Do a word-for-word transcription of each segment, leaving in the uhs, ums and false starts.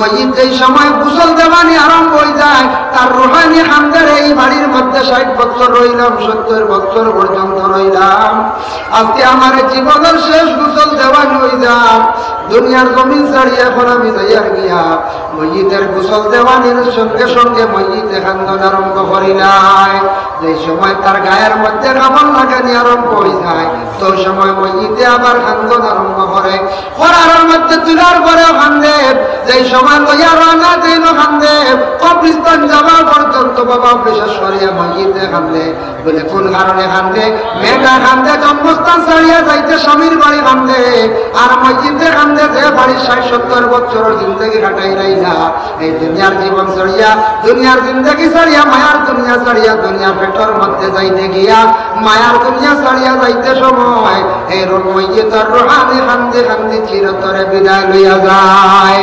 মইয়িত যেই সময় গোসল দেওয়ানি আরম্ভ অই যায়, তার রুহানি কান্দের, এই বাড়ির মধ্যে ষাইট বছর রইলাম, সত্তর বছর পর্যন্ত রইলাম, আজকে আমার জীবনের শেষ গোসল দেওয়ানি অই যায়, দুনিয়ার জমিন ছাড়িয়া এখন আমি যাইয়ার গিয়া। মইয়িতের গোসল দেওয়ানির সঙ্গে সঙ্গে মইয়িতে কান্দন আরম্ভ করিলায়। যেই সময় তার গায়ের মধ্যে কাপড় লাগানি আরম্ভ অই যায়, তো সময় মইয়িতে আবার কান্দন আরম্ভ করে। করার মধ্যে তুলার পরেও কান্দে, যেই সময় লইয়া রওনা দেইন কান্দে, কবরস্থান যাওয়া পর্যন্ত বাবা বিশেষ করিয়া মইয়িতে কান্দে। বলে, কোন কারণে কান্দে? মেয়েটা কান্দে, জন্মস্থান ছাড়িয়া যাইতে স্বামীর বাড়ি কান্দে, আর মইয়িতে কান্দে যে বাড়ি ষাইট সত্তর বছরর জিন্দেগি কাটাইলাইলা, এই দুনিয়ার জীবন ছাড়িয়া, দুনিয়ার জিন্দেগি ছাড়িয়া, মায়ার দুনিয়া ছাড়িয়া, দুনিয়ার পেটর মধ্যে যাইতে গিয়া, মায়ার দুনিয়া ছাড়িয়া যাইতে সময় এই রু-, মইয়িতর রুহানি কান্দি কান্দি চিরতরে বিদায় লইয়া যায়।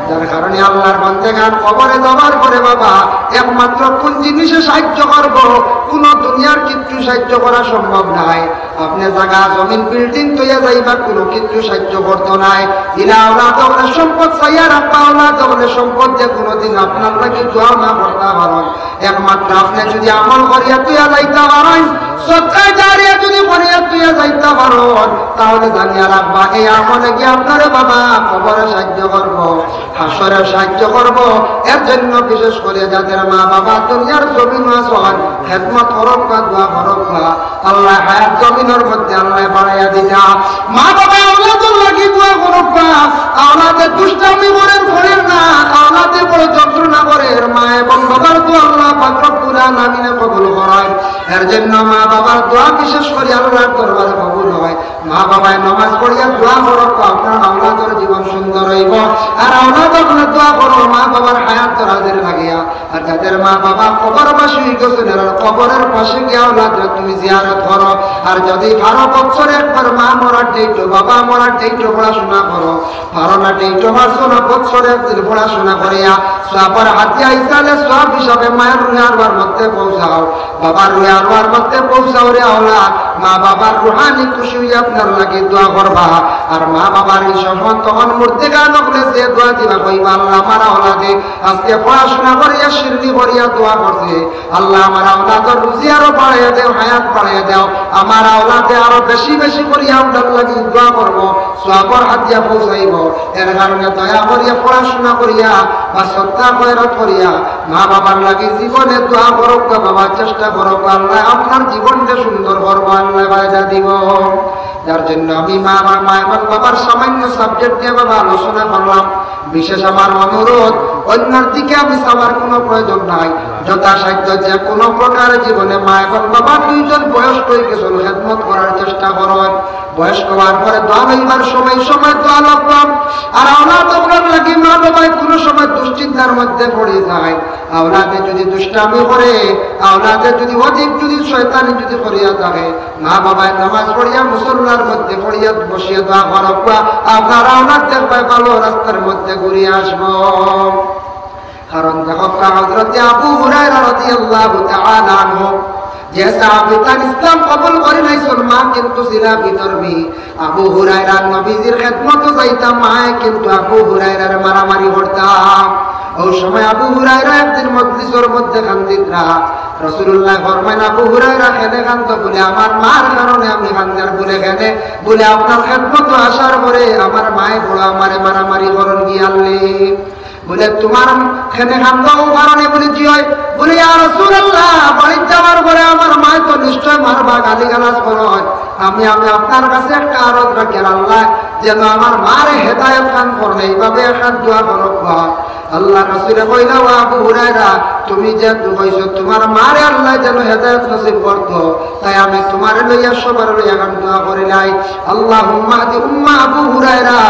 যার কারণে আল্লাহর বান্দেগান কবরে যাওয়ার পরে বাবা একমাত্র কোন জিনিসে সাহায্য করব? কোনো দুনিয়ার কিচ্ছু সাহায্য করা সম্ভব নায়। আপনে জাগা, জমিন, বিল্ডিং তৈয়া যাইবা, কোনো কিচ্ছু সাহায্য করতো নায়। ইলা আওলাদ অকলে সম্পদ চাইয়া রাখবা, আওলাদ অকলে সম্পদ দিয়া কোনোদিন আপনার লাগি দোয়াও না করতা পারইন। একমাত্র আপনে যদি আমল করিয়া তইয়া যাইতা পারইন, সদকায়ে জারিয়া যদি করিয়া তইয়া যাইতা পারইন, তাহলে জানিয়া রাখবা, এই আমলে গিয়া আপনারে বাবা কবরে সাহায্য করব, হাশরে সাহায্য করব। এর জন্য বিশেষ করে যাদের মা বাবা দুনিয়ার জমিন আছইন, খেদমত করউক্কা, দোয়া করউক্কা। আল্লাহ হায়াত জমিনর মধ্যে আল্লাহ বাড়াইয়া দিতা। মা বাবা আওলাদর লাগি দোয়া করউক্কা। আওলাদে দুষ্টামি করের, করের না, আওলাদে বড় যন্ত্রণা করের, মা এবং বাবার দোয়া আল্লাহ পাক রব্বুল আলামিনে কবুল করইন। এর জন্য মা বাবার দোয়া বিশেষ করি আল্লাহর দরবারে কবুল হয়। মা বাবায় নামাজ পড়িয়া দোয়া করউক্কা, আপনার আওলাদর জীবন সুন্দর অইব। আর আওলাদ অকলে দোয়া করো মা বাবার হায়াত দরাজের লাগিয়া। আর যাদের মা বাবা কবরবাসী অই গেছইন, এরার কবরের পাশে গিয়া আওলাদরে তুমি জিয়ারত করো। আর যদি বারো বছর একবার মা মরার date-ও, বাবা মরার date-ও পড়াশোনা করো, বারো না date-ও, বারো বছর একদিন পড়াশোনা করিয়া সওয়াবর হাদিয়া ইসালে সওয়াব হিসাবে মায়ের রুহে আরওয়ার মধ্যে পৌঁছাও, বাবার রুহে আরওয়ার মধ্যে পৌঁছাও রে আওলাদ। মা বাবার রুহানি খুশি অইয়া আপনার লাগি দোয়া করবা। আর মা বাবার এই সময় তখন মুর্দেগান অকলে যে দোয়া দিবা, কইবা, আল্লাহ, আমার আওলাদে আজকে পড়াশোনা করিয়া, শিরনি করিয়া দোয়া করছে, আল্লাহ, আমার আওলাদর রুজি আরো বাড়াইয়া দেও, হায়াত বাড়াইয়া দেও, আমার আওলাদে আরো বেশি বেশি করিয়া আপনার লাগি দোয়া করব, সওয়াবর হাদিয়া পৌঁছাইব। এর কারণে দয়া করিয়া পড়াশোনা করিয়া বা সদকা খয়রাত করিয়া মা বাবার লাগি জীবনে দোয়া করউক্কা বাবা, চেষ্টা করউক্কা, আল্লাহ আপনার জীবনটা সুন্দর করব, আল্লাহ ফায়দা দিব। যার জন্য আমি মা, মা, মা এবং বাবার সামান্য subject নিয়ে বাবা আলোচনা করলাম। বিশেষ আমার অনুরোধ, অন্যর দিকে আমি চাওয়ার কোনো প্রয়োজন নাই। যথাসাধ্য যে কোনো প্রকার জীবনে মা এবং বাবা দুইজন বয়স্ক অই গেছইন, খেদমত করার চেষ্টা করইন। বয়স্ক অওয়ার পরে দোয়া লইবার সময় সময় দোয়া লইবা। আর আওলাদ অকলর লাগি মা বাবায় কোনো সময় দুশ্চিন্তার মধ্যে পড়ি যায়। আওলাদে যদি দুষ্টামি করে, আওলাদে যদি অধিক যদি শয়তানি যদি করিয়া থাকে, মা বাবায় নামাজ পড়িয়া মুসল্লার মধ্যে পড়িয়া বসিয়া দোয়া করউক্কা, আপনার আওলাদ দেখবায় ভালো রাস্তার মধ্যে ঘুরিয়া আসবো। কারণ দেখউক্কা, হযরতে আবু হুরায়রা রাদিয়াল্লাহু তাআলা আনহু, যে সাহাবী তান ইসলাম কবুল করি লাইছইন, মা কিন্তু ছিলা বিধর্মী। আবু হুরায়রা নবীজির খেদমতো যাইতা, মায়ে কিন্তু আবু হুরায়রারে মারামারি করতা। অউ সময় আবু হুরায়রা একদিন মজলিসর মধ্যে কান্দিতরা। রাসূলুল্লাহ ফরমাইন, আবু হুরায়রা কেনে কান্দো? বলে, আমার মার কারণে আমি কান্দি। আর বলে, কেনে? বলে, আপনার খেদমতো আসার পরে আমার মায়ে বড় আমারে মারামারি করইন গিয়ালে। বলে, তুমার কেনে কান্দো অউ কারণে? বলে, জি অয়। বলে, ইয়া রাসূলুল্লাহ, বাড়িত যাওয়ার পরে আমার মায়ে তো নিশ্চয় মারবা, গালিগালাজ করইন। আমি, আমি আপনার কাছে একটা আরজ রাখি, আর আল্লাহ যেন আমার মারে হেদায়েত দান করইন, এইভাবে একটা দোয়া করউক্কা। আল্লাহর রাসূলে কইলা, ও আবু হুরায়রা, তুমি যেহেতু কইছো তুমার মারে আল্লাহ যেন হেদায়েত নসিব করতো, তাই আমি তুমারে লইয়া সবার লইয়া এখন দোয়া করিলাই। আল্লাহুম্মা আহদি উম্মা আবু হুরায়রা।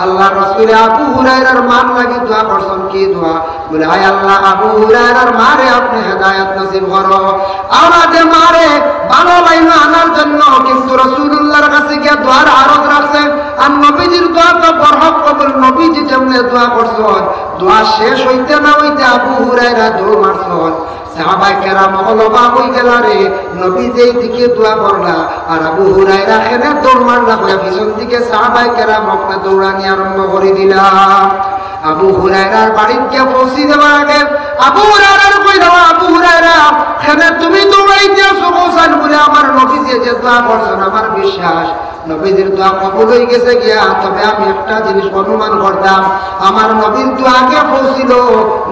আল্লাহর রাসূলে আবু হুরায়রার মার লাগি দোয়া করছইন। কি দোয়া? বলে, আয় আল্লাহ, আবু হুরায়রার মারে আপনে হেদায়েত নসিব করো। আওলাদে মারে ভালো লাইনো আনার জন্য কিন্তু রাসূলুল্লাহর কাছে গিয়া দোয়ার আরজ রাখছে। আর নবীজির দোয়া তো বড় কবুল, নবীজি যেমনে দোয়া করছইন, দোয়া শেষ অইতে না অইতে আবু হুরায়রা দৌড় মারছইন। সাহাবায়ে কেরাম অকল অবাক অইগেলা রে, নবী যেই দিকে দোয়া করলা, আর আবু হুরায়রা কেনে দৌড় মারলা, কইয়া পিছন দিকে সাহাবায়ে কেরাম অকলে দৌড়ানি আরম্ভ করি দিলা। আবু হুরায়রার বাড়িত গিয়া পৌঁছি দেওয়ার আগে আবু হুরায়রারে কইলা, "আবু হুরায়রা, কেনে তুমি দৌড়াইতে আছো?" কইছইন বুলে, "আমার নবীজিয়ে যে দোয়া করছইন, আমার বিশ্বাস নবীজির দোয়া কবুল অইগেছে গিয়া, তবে আমি একটা জিনিস অনুমান করতাম, আমার নবীর দোয়া আগে পৌঁছিল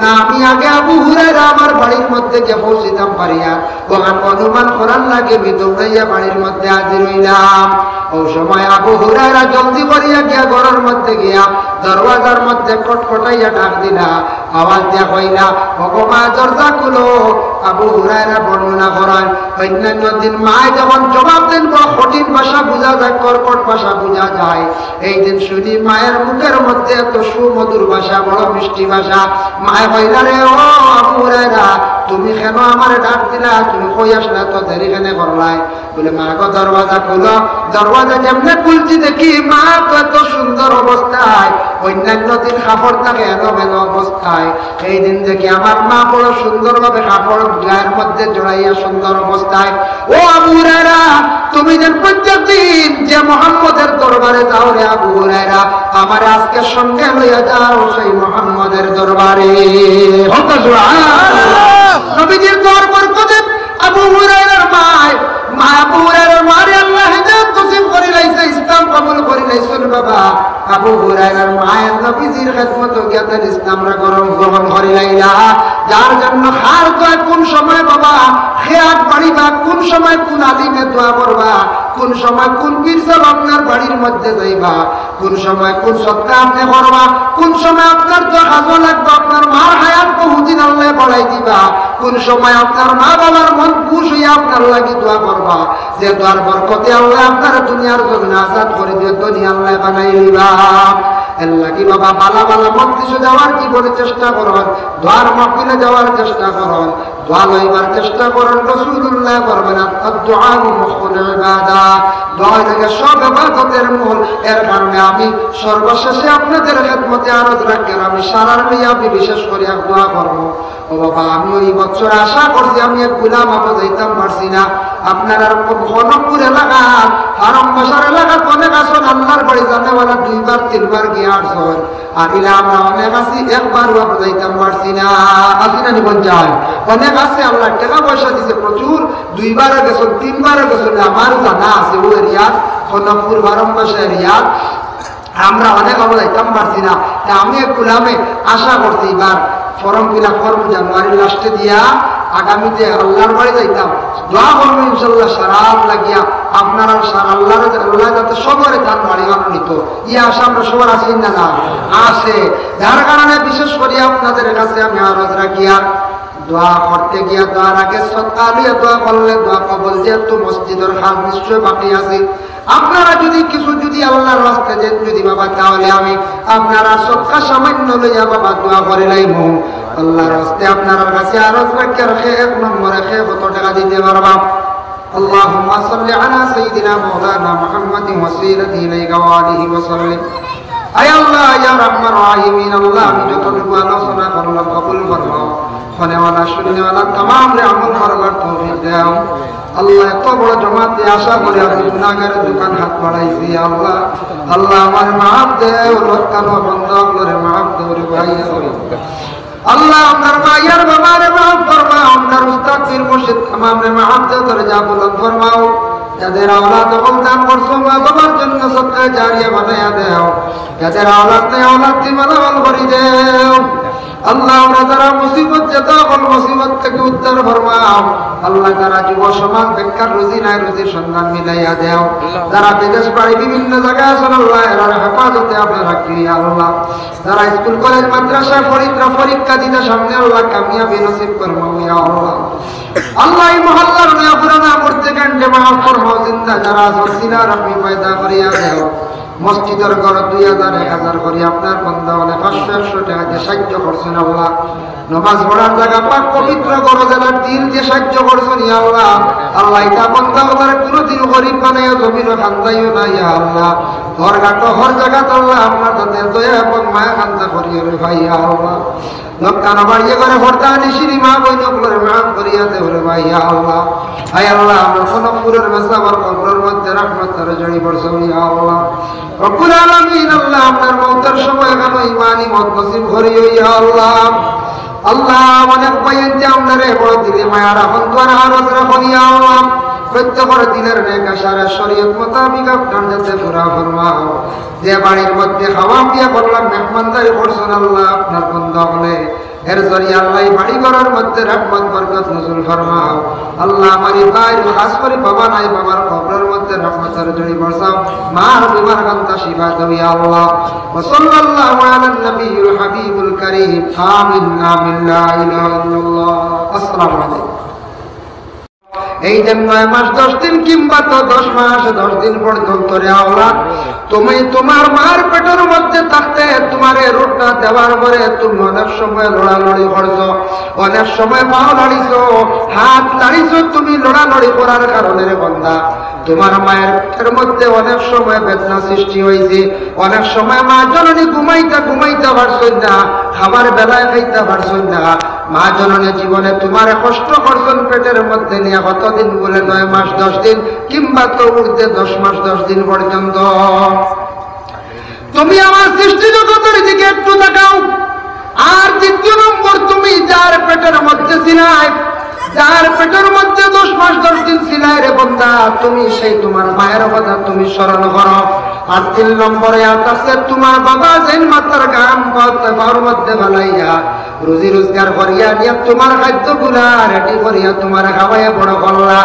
না আমি আগে আবু হুরায়রা আমার বাড়ির মধ্যে গিয়া পৌঁছিতাম পারিয়া।" অখান অনুমান করার লাগি আমি দৌড়াইয়া বাড়ির মধ্যে হাজির অইলাম। অউ সময় আবু হুরায়রা জলদি করিয়া গিয়া ঘরর মধ্যে গিয়া দরওয়াজার মধ্যে খটখটাইয়া ডাক দিলা, আওয়াজ দিয়া কইলা, "ওগো মা, দরজা খুলো।" আবু হুরায়রা বর্ণনা করইন, অইন্যান্য দিন মায় যখন জবাব দেইন, বড় কঠিন ভাষা বুঝা যায়, কর্কট ভাষা বুঝা যায়। এই দিন শুনি মায়ের মুখের মধ্যে এত সুমধুর ভাষা, বড় মিষ্টি ভাষা। মায় কইলা, "রে ও আবু হুরায়রা, তুমি কেনে আমারে ডাক দিলা? তুমি কই আসলা? তো দেরি কেনে করলায়?" বুলে, "মা গো, দরওয়াজা খুলো।" দরওয়াজা যেমনে খুলছি দেখি মা তো এত সুন্দর অবস্থায়, অইন্যান্য দিন কাপড় থাকে এলোমেলো অবস্থায়, এই দিন দেখি আমার মা বড় সুন্দরভাবে কাপড় গায়ের মধ্যে জড়াইয়া সুন্দর অবস্থায়। ও আবু হুরায়রা, তুমি যেন প্রত্যেক দিন যে মোহাম্মদের দরবারে যাও রে আবু হুরায়রা, আমারে আজকে সঙ্গে লইয়া যাও সেই মোহাম্মদের দরবারে। হক্কা সুবহানাল্লাহ। নবীজির দোয়ার বরকতে আবু হুরায়রার মায়, মা আবু হুরায়রার মারে আল্লায় হেদায়েত নসিব করিলাইছে, ইসলাম কবুল করিলাইছইন বাবা। আবু হুরায়রার মায়ে নবীজির খেদমতো গিয়া তাইন ইসলামরে গ্রহণ, গ্রহণ করিলাইলা। যার জন্য কার দোয়া কোন সময় বাবা খেয়াত বাড়িবা, কোন সময় কোন আলিমে দোয়া করবা, কোন সময় কোন পীর সাব আপনার বাড়ির মধ্যে যাইবা, কোন সময় কোন সদকা আপনে করবা, কোন সময় আপনার দোয়া কাজো লাগবো, আপনার মার হায়াত বহুদিন আল্লায় বাড়াই দিবা, কোন সময় আপনার মা বাবার মন খুশ অইয়া আপনার লাগি দোয়া করবা, যে দোয়ার বরকতে আল্লায় আপনারে দুনিয়ার জমিনো আজাদ করি দিয়া ধনী আল্লায় বানাই দিবা। এর লাগি বাবা ভালা ভালা মজলিসো যাওয়ার জীবনে চেষ্টা করইন, দোয়ার মাহফিলো যাওয়ার চেষ্টা করইন, দোয়া লইবার চেষ্টা করইন। রাসূলুল্লায় ফরমাইন, "আদ-দুআউ মুখুল ইবাদা।" দোয়া অইলো গিয়া সব ইবাদতের মূল। এর কারণে আমি সর্বশেষে আপনাদের খেদমতে আরজ রাখিয়ার, আমি সারার মিয়াবি বিশেষ করিয়া দোয়া করমু। ও বাবা, আমি অউ বছর আশা করছি আমি এক গুলাম আবু যাইতাম পারছি না। আপনারার খ-, খনকপুর এলাকা, হারম বাজার এলাকা অনেক আছইন আল্লার বাড়ি যানেওয়ালা দুইবার তিনবার গিয়া আছইন। আর ইলা আমরা অনেক আছি, একবারও আমরা যাইতাম পারছি না। আছি না নি বইন? অনেক আছে, আল্লায় টেকা পয়সা দিছে প্রচুর, দুইবারও গেছইন, তিনবারও গেছইন, আমার জানা আছে অউ এরিয়াত, খনকপুর বারো মাসা এরিয়াত। আমরা অনেক আমরা যাইতাম পারছি না। তে আমি এক গুলামে আশা করছি ইবার form fill up করমু জানুয়ারির last-এ দিয়া, আগামীতে আল্লার বাড়ি যাইতাম। দোয়া করমু ইনশাআল্লাহ সারা আত লাগিয়া আপনারার সারা আল্লারে, আল্লায় যাতে সবরে তান বাড়ি বানাই নিত। ই আশা আমরা সবার আছে না, না? আছে। যার কারণে বিশেষ করি আপনাদের কাছে আমি আরজ রাখিয়ার, দোয়া করতে গিয়া দোয়ার আগে সদকা লইয়া দোয়া করলে দোয়া কবুল, যেহেতু মসজিদর কাজ নিশ্চয় বাকি আছে। আপনারা যদি কিছু যদি আল্লার রাস্তায় দেইন যদি বাবা, তাহলে আমি আপনারার সদকা সামান্য লইয়া বাবা দোয়া করিলাইমু। আল্লার রাস্তায় আপনারার কাছে আরজ রাখিয়ার, কে এক নম্বরে কে কত টেকা দিতে পারবা? اللهم صل على سيدنا مولانا محمد وسيلته إليك وآله وسلم. আয় আল্লাহ, ইয়া আরহামার রাহিমিন, আল্লাহ, আমি যতটুকু আলোচনা করলাম কবুল ফরমাও। হুননেওয়ালা, শুননেওয়ালা তামামরে আমল করবার তৌফিক দেও। আল্লাহ, এত বড় জমাতে আশা করি আমি গুনাহগারের দুইখান হাত বাড়াইছি, ইয়া আল্লাহ। আল্লাহ, আমারে মাফ দেও, লক্কানো বন্দা অকলরে মাফ দেও রে ভাই। আল্লাহ, আমরার মায়ার বাবারে মাফ ফরমাও, আমরার উস্তাদ পীর মুর্শিদ তামামরে মাফ দেও, দরজা বুলন্দ ফরমাও। যাদের আওলাদ অকল দান করছো, মা বাবার জন্য সদকা জারিয়া বানাইয়া দেও। যাদের আওলাদ নাই, আওলাদ দি মালামাল করি দেও। আল্লাহ, আমরা যারা মুসিবত, যেতা অকল মুসিবত থাকি উদ্ধার ফরমাও। আল্লাহ, যারা যুব সমাজ বেকার, রুজি নাই, রুজির সন্ধান মিলাইয়া দেও। যারা বিদেশ বাড়ি বিভিন্ন জাগায় আছইন, আল্লাহ, এরার হেফাজতে আপনে রাখিও, ইয়া আল্লাহ। যারা স্কুল, কলেজ, মাদ্রাসায় পড়িত্রা পরীক্ষা দিতা সামনে, আল্লাহ, কামিয়াবি নসিব ফরমাও, ইয়া আল্লাহ। আল্লাহ, ই মহল্লার নয়া পুরানা মুর্শিদানরে মাফ ফরমাও, জিন্দা যারা আছইন, সিলা রাখি পয়দা করিয়া দেও। মসজিদর ঘরো দুই হাজার, এক হাজার করি আপনার বান্দা অকলে পাঁচশো, একশো টেকা দিয়া সাহায্য করছইন, আল্লাহ। নমাজ পড়ার জাগা পাক পবিত্র ঘরো যারা দিল দিয়া সাহায্য করছইন, ইয়া আল্লাহ। আল্লাহ, ইতা বান্দা অকলরে কুনুদিন গরিব বানাইয়া জমিনো কান্দাইও না, ইয়া আল্লাহ। হর ঘাটো হর জাগাত আল্লাহ আপনার তাতে দয়া এবং মায়া কান্তা করিও রে ভাই, ইয়া আল্লাহ। লক্কানো বাড়িয়ে করে হরদানি সিঁড়ি মা বইন অকলরে মাফ করিয়া দেও রে ভাই, ইয়া আল্লাহ। আয় আল্লাহ, আমরা কোন পুরের মেসাবর কবরের মধ্যে রহমতর জড়ি বর্ষাও, ইয়া আল্লাহ। রব্বুল আলামিন আল্লাহ, আপনার মউতের সময় কেন ইমানি মউত নসিব করিও, ইয়া আল্লাহ। আল্লাহ, অনেক ভাই আনতে আপনারে বড় দিলে মায়া রাখুন, দোয়ার আরজ রাখুন, ইয়া আল্লাহ। প্রত্যেকর দিলের নেক আশারে শরীয়ত মোতাবিক আপনার যাতে পুরা ফরমাও। যে বাড়ির মধ্যে খাওয়া পিয়া করলাম, মেহমানদারি করছেন আল্লাহ, আপনার বন্দা হলে এর জরিয়া আল্লাহ এই বাড়ি ঘরের মধ্যে রহমত বরকত নজুল ফরমাও। আল্লাহ, আমার এই ভাই, খাস করে বাবা নাই, বাবার কবরের মধ্যে রহমতের জড়ি বর্ষাও, মার বিমার কান্তা শিফা দেও, ইয়া আল্লাহ। ওয়া সাল্লাল্লাহু আলা নবিয়্যিল হাবিবুল করিম। আমিন, আমিন, লা ইলাহা ইল্লাল্লাহ। আসসালামু আলাইকুম। এই যে নয় মাস দশ দিন কিংবা তো দশ মাস দশ দিন পর্যন্ত রে আওলাদ, তুমি তোমার মার পেটের মধ্যে থাকতে তোমারে রুটটা দেওয়ার পরে তুমি অনেক সময় লড়ালড়ি করছো, অনেক সময় পাও লাড়িছো, হাত লাড়িছো, তুমি লড়ালড়ি করার কারণে রে বন্দা, তোমার মায়ের পেটের মধ্যে অনেক সময় বেদনা সৃষ্টি হয়েছে, অনেক সময় মা জননী ঘুমাইতে ঘুমাইতে পারছইন না, খাবার বেলায় খাইতে পারছইন না। মা জননী জীবনে তোমারে কষ্ট করছইন পেটের মধ্যে নিয়ে কতদিন বলে নয় মাস দশ দিন, কিংবা তো ঊর্ধ্বে দশ মাস দশ দিন পর্যন্ত। তুমি আমার সৃষ্টি জগতের দিকে একটু তাকাও। আর দ্বিতীয় নম্বর, তুমি যার পেটের মধ্যে ছিলায়, যার পেটের মধ্যে দশ মাস দশ দিন ছিলায় রে বন্দা, তুমি সেই তোমার মায়ের কথা তুমি স্মরণ করো। আর তিন নম্বরে আত আছে তোমার বাবা যেন মাথার ঘাম পাওতে পাওর মধ্যে ফালাইয়া রুজি রোজগার করিয়া নিয়া তোমার খাদ্যগুলা রেডি করিয়া তোমার খাওয়াইয়া বড় করলা।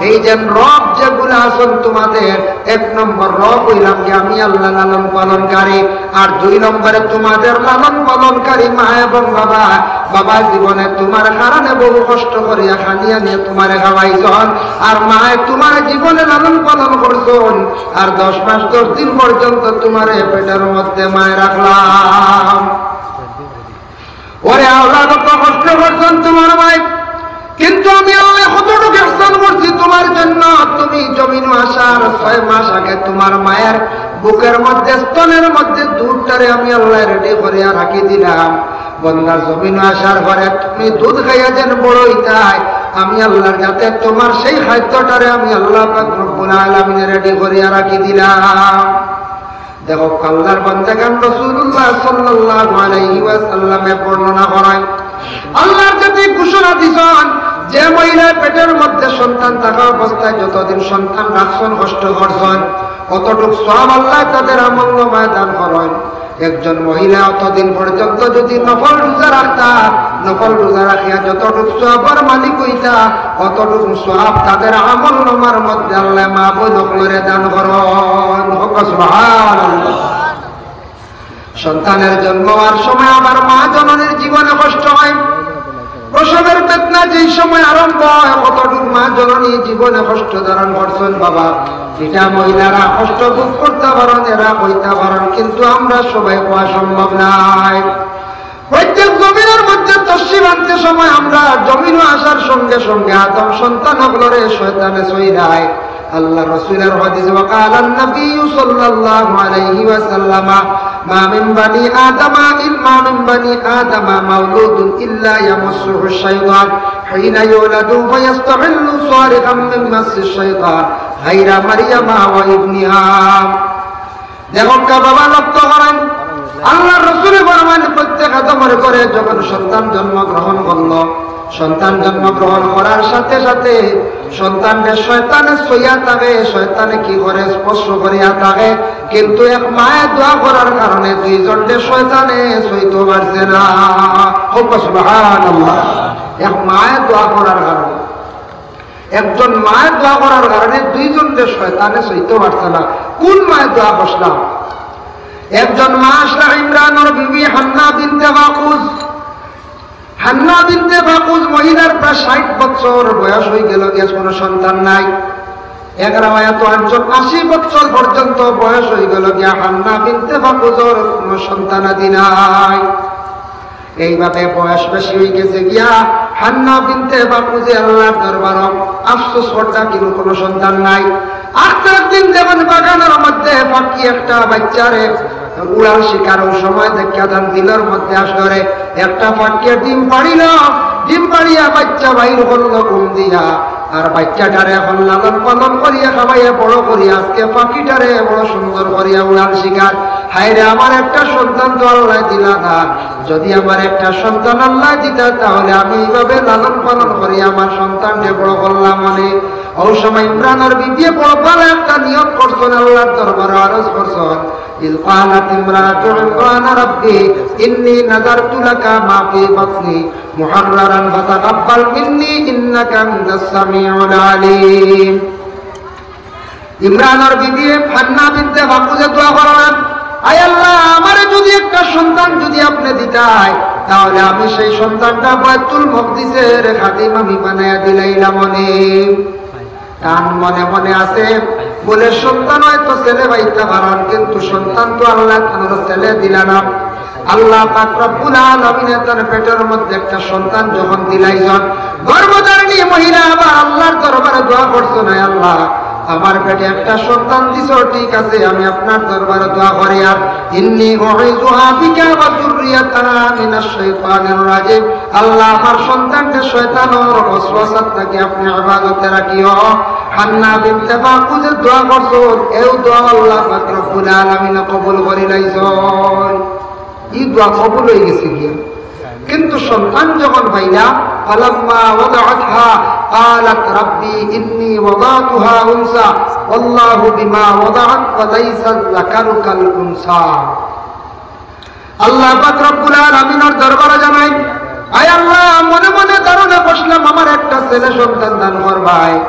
এই যে রব যেগুলা আছইন তোমাদের, এক নম্বর রব অইলাম কি আমি আল্লাহ লালন পালনকারী, আর দুই নম্বরে তোমাদের লালন পালনকারী মা এবং বাবা। বাবা জীবনে তোমার কারণে বহু কষ্ট করিয়া খানি আনিয়া তোমারে খাওয়াইছইন, আর মায়ে তোমার জীবনে লালন পালন করছইন, আর দশ মাস দশ দিন পর্যন্ত তোমারে পেটের মধ্যে মায়ে রাখলাম। ওরে আওলাদ, কত কষ্ট করছইন তোমার মায়ে, কিন্তু আমি আল্লাহ কতটুকু ইহসান করছি তোমার জন্য। তুমি জমিনো আসার ছয় মাস আগে তোমার মায়ের বুকের মধ্যে, স্তনের মধ্যে দুধটারে আমি আল্লাহ রেডি করিয়া রাখি দিলাম। বন্দা, জমিনো আসার পরে তুমি দুধ খাইয়া যেন বড় হইতায়, আমি আল্লাহর যাতে তোমার সেই খাদ্যটারে আমি আল্লাহ পাক রব্বুল আলামিনে রেডি করিয়া রাখি দিলাম। দেখো, আল্লাহর বান্দাগান রাসূলুল্লাহ সাল্লাল্লাহু আলাইহি ওয়াসাল্লামে বর্ণনা করেন, আল্লাহর যাতে ঘোষণা দিছইন, যে মহিলার পেটের মধ্যে সন্তান থাকা অবস্থায় যতদিন সন্তান রাখছইন, কষ্ট করছইন, অতটুক সওয়াব আল্লাহ তাদের আমল নামায় দান করেন। একজন মহিলা অতদিন পর্যন্ত যদি নফল রোজা রাখতা, নফল রোজা রাখিয়া যতটুক সওয়াবর মালিক হইতা, অতটুক সওয়াব তাদের আমল নামার মধ্যে আল্লাহ মা বইন অকলরে দান করেন। হক সুবহানাল্লাহ। সন্তানের জন্ম হওয়ার সময় আমার মা জননীর জীবনে কষ্ট হয়, প্রসবের বেদনা যেই সময় আরম্ভ হয়, কতটুক মা জননী জীবনে কষ্ট ধারণ করছইন বাবা, এটা মহিলারা কষ্ট ভোগ করতে পারেন, এরা কইতে পারেন, কিন্তু আমরা সবাই কওয়া সম্ভব নায়। প্রত্যেক জমিনের মধ্যে তশরিফ আনতে সময় আমরা জমিনো আসার সঙ্গে সঙ্গে আদম সন্তান অকলরে শয়তানে ছইলায়। আল্লাহ রসুলের হাদিস, وقال النبي صلى الله عليه وسلم، ما من بني آدم إلا، ما من بني آدم مولود إلا يمسه الشيطان حين يولد فيستحل صارخا من مس الشيطان غير مريم وابنها। দেখো কা বাবা, লক্ষ্য করেন, আল্লাহর রসুলে ফরমান, প্রত্যেক আদমের ঘরে যখন সন্তান জন্মগ্রহণ করলো, সন্তান জন্মগ্রহণ করার সাথে সাথে সন্তানরে শয়তানে ছইয়া থাকে, শয়তানে কি করে, স্পর্শ করিয়া থাকে, কিন্তু এক মায়ে দোয়া করার কারণে দুইজনরে শয়তানে ছইতো পারছে না। হক সুবহানাল্লাহ। এক মায়ে দোয়া করার কারণে, একজন মায়ে দোয়া করার কারণে দুইজনরে শয়তানে ছইতো পারছে না। কোন মায়ে দোয়া করছিলা? একজন মা আছলা ইমরানর বিবি হান্না বিনতে ফাকুজ। হান্না বিনতে ফাকুজ মহিলার প্রায় ষাট বছর বয়স হয়ে গেল, গিয়া কোনো সন্তান নাই। এক রেওয়ায়াত আনছইন আশি বছর পর্যন্ত বয়স হয়ে গেল, গিয়া হান্না বিনতে ফাকুজর কোনো সন্তানাদি নাই। এইভাবে বয়স বেশি হয়ে গেছে গিয়া, হান্না বিনতে ফাকুজে আল্লাহর দরবারো আফসোস করতা, কিন্তু কোনো সন্তান নাই। আখতার দিন যখন বাগানর মধ্যে পাখি একটা বাইচ্চারে উড়াল শিকার, অউ সময় দেখিয়া তান দিলর মধ্যে আসলো রে, একটা পাখিয়ে ডিম পাড়িল, ডিম পাড়িয়া বাইচ্চা বাইর করলো ঘুম দিয়া, আর বাইচ্চাটারে এখন লালন পালন করিয়া খাওয়াইয়া বড় করিয়া আজকে পাখিটারে বড় সুন্দর করিয়া উড়াল শিকার। হায় রে, আমার একটা সন্তান তো আল্লায় দিলা না, যদি আমার একটা সন্তান আল্লায় দিতা তাহলে আমি এইভাবে লালন পালন করিয়া আমার সন্তানরে বড় করলাম অনে। অউ সময় ইমরানর বিবিয়ে বড় ভালা একটা নিয়ত করছইন, আল্লার দরবারো আরজ করছইন। إذ قالت امرأة عمران رب إني نذرت لك ما في بطني محررا فتقبل مني إنك أنت السميع العليم। ইমরানর বিবি হান্না বিনতে ফাকুজে দোয়া করলেন, "আয় আল্লাহ, আমারে যদি একটা সন্তান যদি আপনে দিতায়, তাহলে আমি সেই সন্তানটা বায়তুল মকদিসের খাদিম আমি বানাইয়া দিলাইলাম অনে।" তান মনে মনে আছে, বলে, "সন্তান হয়তো ছেলে পাইতা পারলাম, কিন্তু সন্তান তো আল্লায় তানরে ছেলে দিলা না।" আল্লাহ পাক রব্বুল আলামিনে তান পেটর মধ্যে একটা সন্তান যখন দিলাইছইন, গর্ভধারিণী মহিলা আবার আল্লার দরবারে দোয়া করছইন, "আয় আল্লাহ, আমার পেটে একটা সন্তান দিছো, ঠিক আছে, আমি আপনার দরবারে দোয়া করি, আর إني أعيذها بك وذريتها من الشيطان الرجيم।" আল্লাহ, আমার সন্তানরে শয়তানর ওয়াসওয়াসা থাকি আপনে হেফাজতে রাখিও। হান্না বিনতে ফাকুজে দোয়া করছইন, এও দোয়া আল্লাহ পাক রব্বুল আলামিনে কবুল করিলাইছইন। ই দোয়া কবুল অইগেছে গিয়া। কিন্তু সন্তান যখন পাইলা, فلما وضعتها قالت رب إني وضعتها أنثى والله بما وضعت وليس الذكر كالأنثى। আল্লাহ পাক রব্বুল আলামিনর দরবারে জানাই, "আয় আল্লাহ, মনে মনে ধারণা করছিলাম আমার একটা ছেলে সন্তান দান করবায়,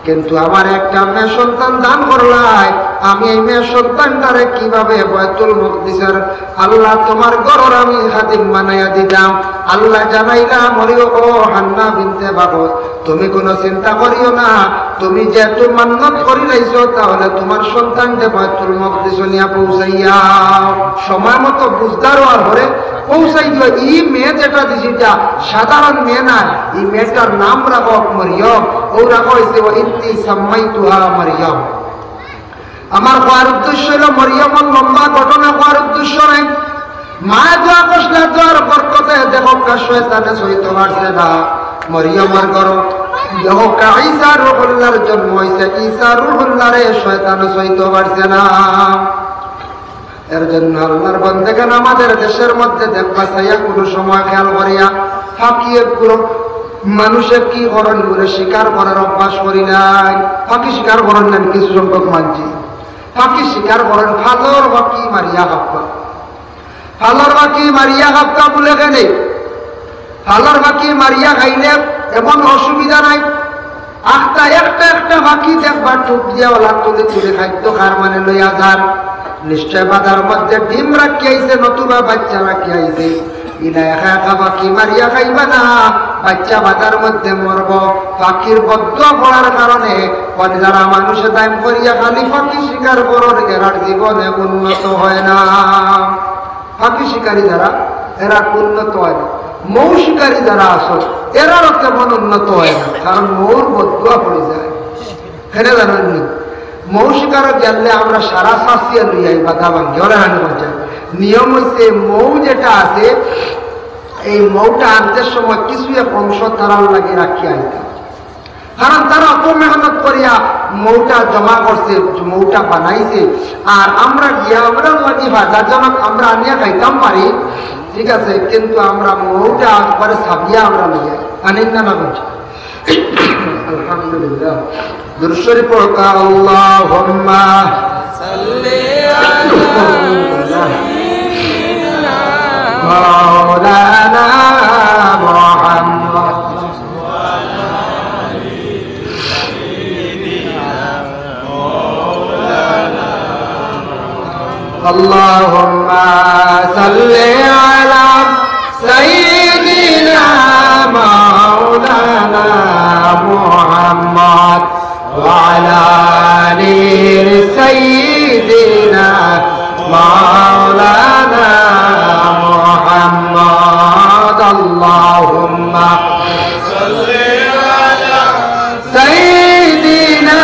কিন্তু আমার একটা মেয়ে সন্তান দান করলায়, আমি এই মেয়ে সন্তানটারে কিভাবে বায়তুল মকদিসের আল্লাহ তোমার ঘরর আমি খাদিম বানাইয়া দিতাম?" আল্লায় জানাইলা, "মরিয়ম, ও হান্না বিনতে ফাকুজ, তুমি কোনো চিন্তা করিও না, তুমি যেহেতু মান্নত করিলাইছো, তাহলে তোমার সন্তানরে বায়তুল মকদিসো নিয়া পৌঁছাইয়া সময় মতো বুঝদার অওয়ার পরে পৌঁছাই দিও। ই মেয়ে যেটা দিছি, ইটা সাধারণ মেয়ে না, ই মেয়েটার নাম রাখো মরিয়ম।" অউ রাখা অইছে, "ওয়া ইন্নী সাম্মাইতুহা মরিয়ম।" আমার কওয়ার উদ্দেশ্য অইলো মরিয়মর লম্বা ঘটনা কওয়ার উদ্দেশ্য নাই। মায়ে দোয়া করছিলা, দোয়ার বরকতে দেখউক্কা শয়তানে ছইতো পারছে না। মরিয়মর ঘরো দেখউক্কা ঈসা রুহুল্লাহর জন্ম অইছে, ঈসা রুহুল্লাহরে শয়তানে ছইতো পারছে না। এর জন্য আল্লাহর বান্দেগান আমাদের দেশের মধ্যে দেখবা চাইয়া কোনো সময় খেয়াল করিয়া পাখি এগুলো মানুষে কি করইন বলে শিকার করার অভ্যাস করিলাইন। পাখি শিকার করইন না কিছু সংখ্যক মানষে, পাখি শিকার করইন, ফালর পাখি মারিয়া খাইবা। ফালর পাখি মারিয়া খাইবা বলে কেনে? ফালর পাখি মারিয়া খাইলে এমন অসুবিধা নাই। আখতা একটা একটা পাখি দেখবা টুপ দিয়া অলার তলে তলে খাদ্য খার মানে লইয়া যার। নিশ্চয় বাদার মধ্যে ডিম রাখিয়া আইছে, নতুবা বাইচ্চা রাখিয়া আইছে। ইলা একা একা পাখি মারিয়া খাইবা না, বাইচ্চা বাদার মধ্যে মরবো। পাখির বদদোয়া পড়ার কারণে অনে যারা মানুষে দাইম করিয়া খালি পাখি শিকার করইন, এরার জীবনে উন্নত হয় না। পাখি শিকারী যারা, এরা উন্নত হয় না। মৌ শিকারী যারা আছইন, এরারও তেমন উন্নত হয় না, কারণ মৌর বদদোয়া পড়ি যায়। কেনে জানইন নি? মৌ শিকারো গেলে আমরা সারা ছাছিয়া লইয়া আই, বাধা ভাঙ্গি, ওরা হানি করছে। নিয়ম অইছে, মৌ যেটা আছে, এই মৌটা আনতে সময় কিছু এক অংশ তারার লাগি রাখিয়া আইতা। কারণ তারা অত মেহনত করিয়া মৌটা জমা করছে, মৌটা বানাইছে, আর আমরা গিয়া আমরা লাগি বাজার জনক আমরা আনিয়া খাইতাম পারি, ঠিক আছে, কিন্তু আমরা মৌটা একবারে ছাবিয়া আমরা লইয়া আনি না, না করছি। আলহামদুলিল্লাহ। দুরূদ শরীফ পড়তা, আল্লাহুম্মা সাল্লি আলা সাইয়্যিদিনা মাওলানা মুহাম্মদ। اللهم صل على سيدنا مولانا محمد وعلى آل سيدنا مولانا محمد. اللهم صل على سيدنا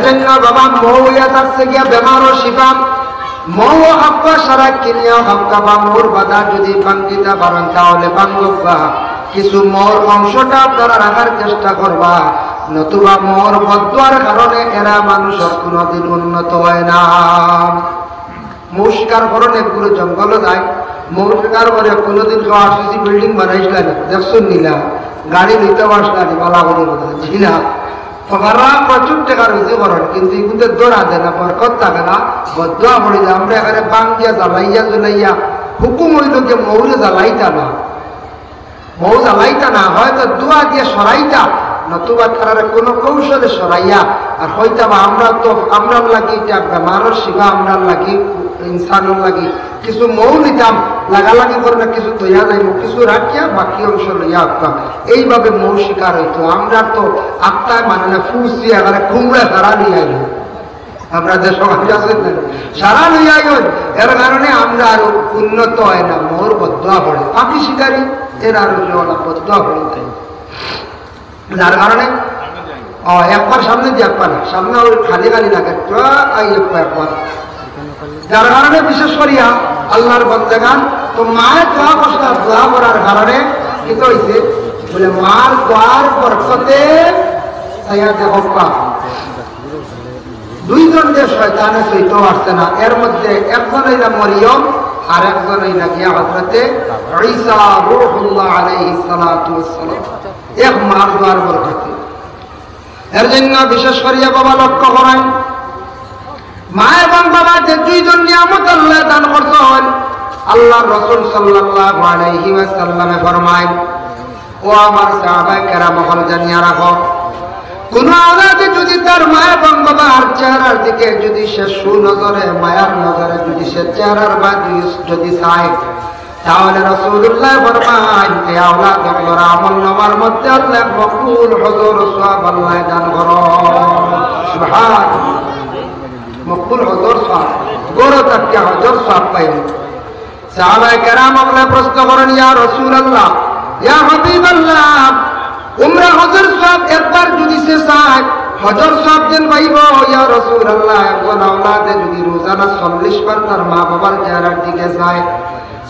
এজন্য বাবা, মৌ ইয়া থাকছে গিয়া বেমারর শিফা। মৌ হাব্বা সারা কিনিয়া হাব্বা বা মৌর বাদা যদি ভাঙ্গিতা পারইন, তাহলে ভাঙ্গউক্কা। কিছু মৌর অংশটা আপনারা রাখার চেষ্টা করবা, নতুবা মৌর বদদোয়ার কারণে এরা মানুষর কোনোদিন উন্নত হয় না। মৌ শিকার করইন একগুলো জঙ্গলো যায়, মৌ শিকার করে কোনোদিন কেউ আরসিসি বিল্ডিং বানাইছলা নি, দেখছইন নি না? গাড়ি লইতে পারছলা নি, বালা করে বোঝা, জি না। তো তারা প্রচুর টেকা রুজি করইন, কিন্তু ইগুতে ধরা দেয় না, বরকত থাকে না, বদদোয়া পড়ি যায়। আমরা এখানে ভাঙ্গিয়া জ্বালাইয়া জুলাইয়া হুকুম অইলো যে মৌরে জ্বালাইতা না, মৌ জ্বালাইতা না, হয়তো দোয়া দিয়া সরাইতা, নতুবা তারারে কোনো কৌশলে সরাইয়া আর কইতা বা আমরা তো, আমরার লাগি ইটা বেমারর শিফা, আমরার লাগি, ইনসানর লাগি কিছু মৌ নিতাম, লাগালাগি করলে কিছু থইয়া যাইব, কিছু রাখিয়া বাকি অংশ লইয়া আসতাম। এইভাবে মৌ শিকার অইতো। আমরা তো আত্মায় মানে না, ফুসি এবারে কুমড়া সারা নিয়ে আইব। আমরা যে সমাজ আছে না, সারা লইয়া আইব। এর কারণে আমরা আর উন্নত হয় না, মৌর বদদোয়া পড়ে। পাখি শিকারী, এরা আরো কেউ না, বদদোয়া পড়ে তাই। যার কারণে, ও, একবার সামনে দিয়ে একবার না, সামনে ওই খালি খালি লাগে, তো আই একবার, একবার। যার কারণে বিশেষ করিয়া আল্লাহর বন্দেগান, তো মায়ে দোয়া করছে, দোয়া করার কারণে কি তো হইছে? বলে, মার দোয়ার বরকতে সাইয়া দেখো পা। দুইজন যে শয়তানে সইতে পারছে না, এর মধ্যে একজন হইলা মরিয়ম, আর একজন হইলা গিয়া হযরতে ঈসা রূহুল্লাহ আলাইহিস সালাতু ওয়াস সালাম। এক মার দোয়ার বরকতে। এর জন্য বিশেষ করিয়া বাবা লক্ষ্য করেন, মা এবং বাবা যে দুইজন নিয়ামত আল্লাহ দান করছইন, আল্লাহর রাসূল সাল্লাল্লাহু আলাইহি ওয়াসাল্লামে ফরমায়, ও আমার সাহাবায়ে কেরাম অকল, জানিয়া রাখো, কোন আওলাদে যদি তার মা এবং বাবার চেহারার দিকে যদি সে সুনজরে, মায়ার নজরে যদি সে চেহারার বায়দি যদি চায়, তাহলে রাসূলুল্লাহ ফরমাইন, এই আওলাদ অকলর আমলনামার মধ্যে আল্লাহ মকবুল হজর সওয়াব আল্লাহ দান করইন। সুবহান। মকবুল হজর সওয়াব, ঘরো থাকিয়া হজর সওয়াব পাইন। সাহাবায়ে কেরাম অকলে প্রশ্ন করেন, ইয়া রাসূলুল্লাহ, ইয়া হাবিবাল্লাহ, উমরা হজর সওয়াব একবার যদি সে চায়, হজর সওয়াব যেন পাইব, ইয়া রাসূলুল্লাহ, একজন আওলাদে যদি রোজানা চল্লিশ বার তার মা বাবার চেহারার দিকে চায়,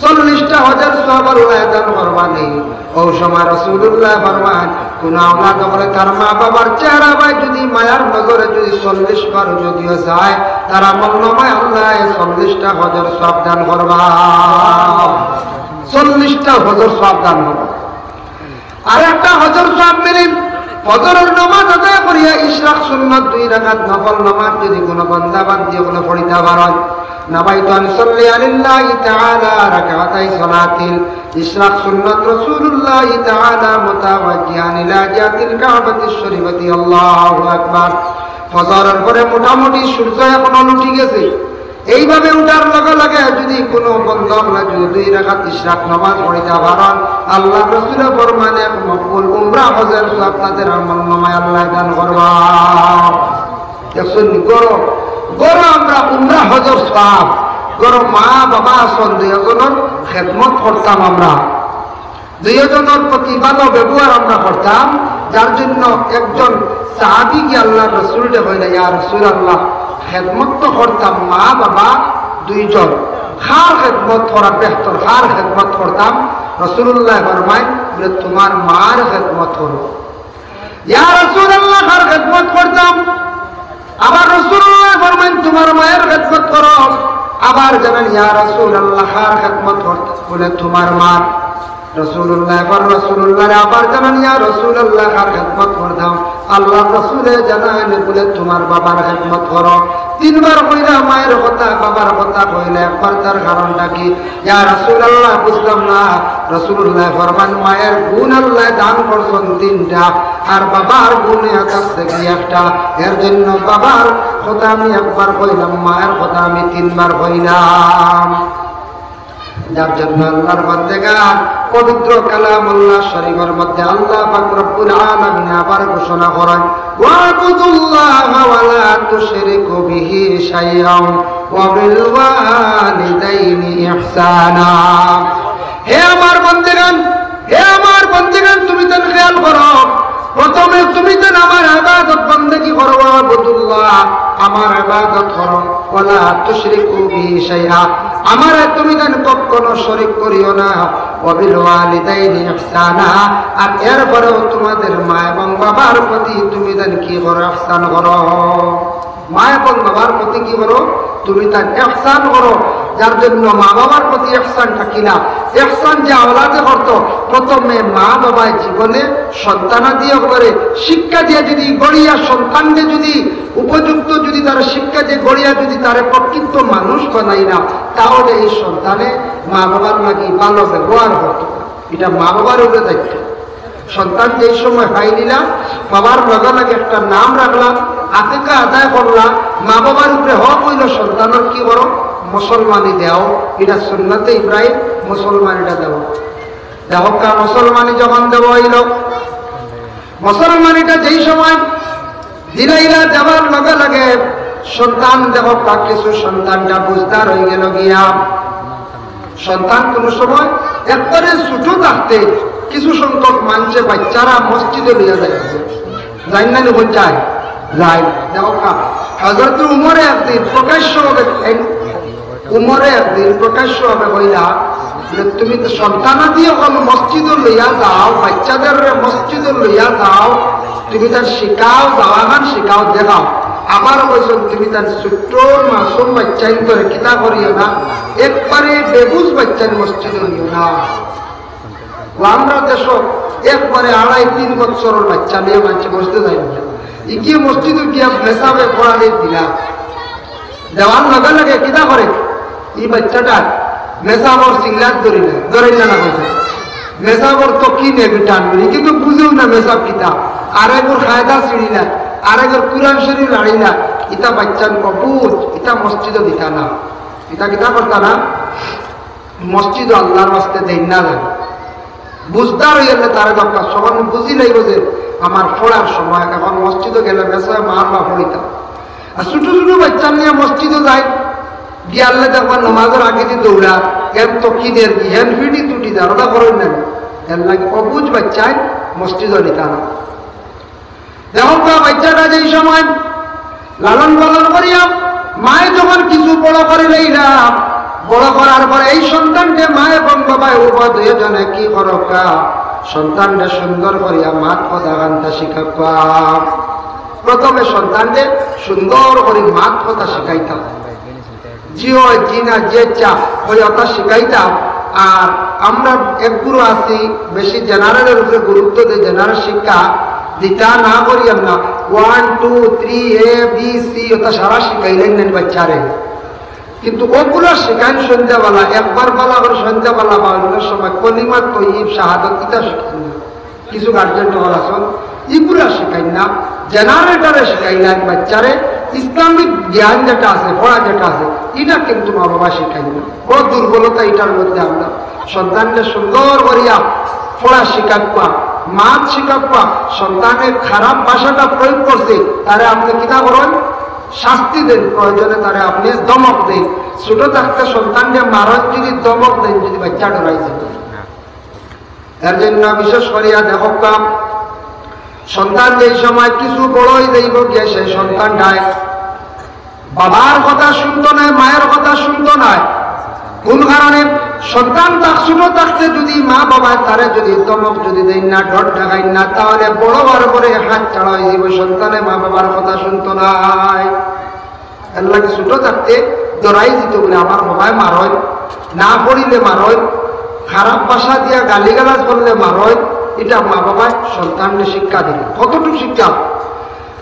চল্লিশটা হজর সওয়াব আল্লাহ দান করবা নি। ও সময় রাসূলুল্লাহ ফরমাইন, কোন আওলাদ অকলে তার মা বাবার চেহারা বায় যদি মায়ার নজরে যদি চল্লিশ বার যদিও চায়, তার আমলনামায় আল্লাহ চল্লিশটা হজর সওয়াব দান করবা। চল্লিশটা হজর সওয়াব দান করবা। আর একটা হজর সওয়াব মিলে, ফজরের নামাজ আদায় করিয়া ইশরাক সুন্নত দুই রাকাত নফল নামাজ যদি কোনো বান্দা বান্দি অকলে পড়িতা পারইন, নাওয়াইতু আন উসাল্লিয়া লিল্লাহি তাআলা রাকাতাই সালাতিল ইশরাক সুন্নত রাসূলুল্লাহি তাআলা মুতাওয়াজ্জিহান ইলা জিহাতিল কাবাতিশ শরীফাতি। আল্লাহু আকবার। ফজরের পরে মোটামুটি সূর্য এখনো উঠি গেছে, এইভাবে উঠার লগে লগে যদি কোনো বন্দা অকলে যদি দুই রাকাত ইশরাক নামাজ পড়িতা পারইন, আল্লাহর রাসূলে ফরমাইন, এক মকবুল উমরা হজর সওয়াব তাদের আমলনামায় আল্লাহ দান করবা। দেখছইন নি? ঘরো, ঘরো আমরা উমরা হজর সওয়াব, ঘরো মা বাবা আছইন, দুইজনর খেদমত করতাম আমরা। দুইজনর প্রতি ভালো ব্যবহার আমরা করতাম, যার জন্য একজন সাহাবী গিয়া আল্লাহর রাসূলরে কইলা, ইয়া রাসূলুল্লাহ, খেদমত তো করতাম, মা বাবা দুইজন, কার খেদমত করা বেহতর, কার খেদমত করতাম? রাসূলুল্লাহ ফরমাইন, বলে, তোমার মার খেদমত করো। ইয়া রাসূলুল্লাহ, কার খেদমত করতাম? আবার রাসূলুল্লাহ ফরমাইন, তোমার মায়ের খেদমত করো। আবার জানাইন, ইয়া রাসূলুল্লাহ, কার খেদমত করতাম? বলে, তোমার মার। রাসূলুল্লাহ, আবার রাসূলুল্লাহরে আবার জানাইন, ইয়া রাসূলুল্লাহ, কার খেদমত করতাম? আল্লাহর রাসূলে জানাইন, বলে, তোমার বাবার খেদমত করো। তিনবার কইলা মায়ের কথা, বাবার কথা কইলা একবার, তার কারণটা কি? ইয়া রাসূলুল্লাহ, বুঝলাম না। রাসূলুল্লাহ ফরমাইন, মায়ের গুণ আল্লাহ দান করছইন তিনটা, আর বাবার গুণ আছে কি একটা। এর জন্য বাবার কথা আমি একবার কইলাম, মায়ের কথা আমি তিনবার কইলাম। যার জন্য আল্লাহর বান্দেগান, পবিত্র কালামুল্লাহ শরীফের মধ্যে আল্লাহ পাক রব্বুল আলামিন আবার ঘোষণা করেন, "ওয়াবুদুল্লাহা ওয়া লা তুশরিকু বিহি শাইআন ওয়া বিল ওয়ালিদাইনি ইহসানা।" হে আমার বান্দেগান, হে আমার বান্দেগান, তুমি তান খেয়াল করো, প্রথমে তুমি তান আমার ইবাদত বন্দেগি করো, "ওয়াবুদুল্লাহ", لا تشركوا به شيئا, আমারে তুমি তান কখনো শরিক করিও না। وبالوالدين إحسانا, আর এরপরেও তোমাদের মা এবং বাবার প্রতি তুমি তান কি করো? ইহসান করো। মা এবং বাবার প্রতি কি করো? তুমি তান ইহসান করো। যার জন্য মা বাবার প্রতি ইহসানটা কিনা? ইহসান যে আওলাদে করতো, প্রথমে মা বাবায় জীবনে সন্তানাদি একবারে শিক্ষা দিয়া যদি গড়িয়া সন্তানকে যদি উপযুক্ত যদি তার শিক্ষা যে গড়িয়া যদি তারে প্রকৃত মানুষ বানাই না, তাহলে এই সন্তানে মা বাবার লাগি ভালো ব্যবহার করতো না। এটা মা বাবার উপরে দায়িত্ব। সন্তান যেই সময় পাইলিলা, বাবার লগে লগে একটা নাম রাখলা, আকিকা আদায় করলা, মা বাবার উপরে হক অইল সন্তানের কি করো? মুসলমানি দেও। এটা সুন্নতে ইব্রাহিম, মুসলমানিটা দেও। দেখো কা মুসলমানি যখন দেওয়া অইল, মুসলমানিটা যেই সময় দিলাইলা, দেওয়ার লগে লগে সন্তান দেখো কা কিছু সন্তানটা বুঝদার অই গেল গিয়া। সন্তান কোনো সময় একবারে ছোট থাকতে কিছু সংখ্যক মানষে বাচ্চারা মসজিদো লইয়া যায়, যায় না নি? কোন যায়? যায়। দেখো কা, হযরত উমরে একদিন প্রকাশ্যভাবে, উমরে একদিন প্রকাশ্যভাবে কইলা যে, "তুমি তো সন্তানাদি অকল মসজিদো লইয়া যাও, বাচ্চাদের মসজিদো লইয়া যাও, তুমি তার শিখাও, দাওয়াখান শিখাও, দেখাও।" আবার কইছইন, "তুমি তার ছোট্ট মাসুম বাচ্চাইন্তরে কিতা করিও না, একবারে বেবুঝ বাচ্চাইন মসজিদো নিও না।" ও আমরা দেশো একবারে আড়াই তিন বছরর বাচ্চা নিয়া মানষে মসজিদো যায় না। ইগিয়ে মসজিদো গিয়া মেসাবে পড়ানি দিলা। দেওয়ার লগে লগে কিতা করে? ই বাচ্চাটা মেসাবর সিংলাত ধরি না, ধরি না, না কইছে। মেসাবর তো কি নেবে টান করি, কিন্তু বুঝেও না মেসাব কিতা। আরেকর কায়দা ছিড়ি না, আরেকর কোরআন শরীফ লাড়ি না। ইতা বাচ্চার অবুঝ, ইতা মসজিদো দিতা না। ইতা কিতা করতা না? মসজিদো আল্লাহর ওয়াস্তে দেইন না যায়। বুঝদার অইলে তারে দরকার, সবাই বুঝি লাইব যে আমার পড়ার সময়, এখন মসজিদো গেলে মেসাবে মারবা পড়িতাম। আর ছোট ছোট বাচ্চা নিয়া মসজিদো যায়, গিয়ালে দেখবা নমাজর আগেদি দৌড়া, হেন তকি দের কি, হেন ফিটি তুটি দারোদা করইন না। এর লাগি অবুঝ বাচ্চায় মসজিদো নিতা না। দেখো তো, বাচ্চাটা যেই সময় লালন পালন করিয়া, মায়ে যখন কিছু বড় করি লইলা, বড় করার পরে এই সন্তানকে মা এবং বাবায় উভয় দুইজনে কি করো কা? সন্তানকে সুন্দর করিয়া মাত কথা কান্তা শিখাবা। প্রথমে সন্তানকে সুন্দর করি মাত কথা শিখাইতাম। জি অয়, জি না, জি আচ্ছা, ওই কথা শিখাইতাম। আর আমরা একগুলো আছি, বেশি জেনারেলর উপরে গুরুত্ব দেই, জেনারেল শিক্ষা দিতা না করি আমরা। One, two, three, A, B, C, ওটা সারা শিখাইলেন নেন বাচ্চারে। কিন্তু ওগুলো শিখাইন সন্ধ্যাবেলা, একবার বেলা করে সন্ধ্যাবেলা বা অন্য সময় কলিমা তৈয়ব শাহাদত ইটা শিখাইন না। কিছু গার্জেন হল আছইন, ইগুলা শিখাইন না, জেনারেটরে শিখাইলেন বাচ্চারে। ইসলামিক জ্ঞান যেটা আছে, পড়া যেটা আছে, এটা কিন্তু মা বাবা শিখাইন না। বড় দুর্বলতা এটার মধ্যে। আমরা সন্তানকে সুন্দর করিয়া পড়া শিখাবা, মাত শিখাবা। সন্তানে খারাপ ভাষাটা প্রয়োগ করছে, তারে আপনি কিতা করেন? শাস্তি দেন, প্রয়োজনে তারে আপনি ধমক দেন। ছোট থাকতে সন্তানকে মারন যদি, ধমক দেন যদি, বাচ্চা ডরাই যাবে। এর জন্য বিশেষ করিয়া দেখো কাম, সন্তান যেই সময় কিছু বড় অই যাইব গিয়া, সেই সন্তানটায় বাবার কথা শুনতো নায়, মায়ের কথা শুনতো নায়। কোন কারণে? সন্তান তার ছোট থাকতে যদি মা বাবা তারে যদি ধমক যদি দেন না, ডর দেখাইন না, তাহলে বড় হওয়ার পরে হাত ছাড়া অই যাইব, সন্তানে মা বাবার কথা শুনতো নায়। এর লাগি ছোট থাকতে ডরাই দিত বলে, আমার বাবায় মারয়, না পড়িলে মারয়, খারাপ ভাষা দিয়া গালিগালাজ করলে মারয়। এটা মা বাবায় সন্তানকে শিক্ষা দিল। কতটুকু শিক্ষা?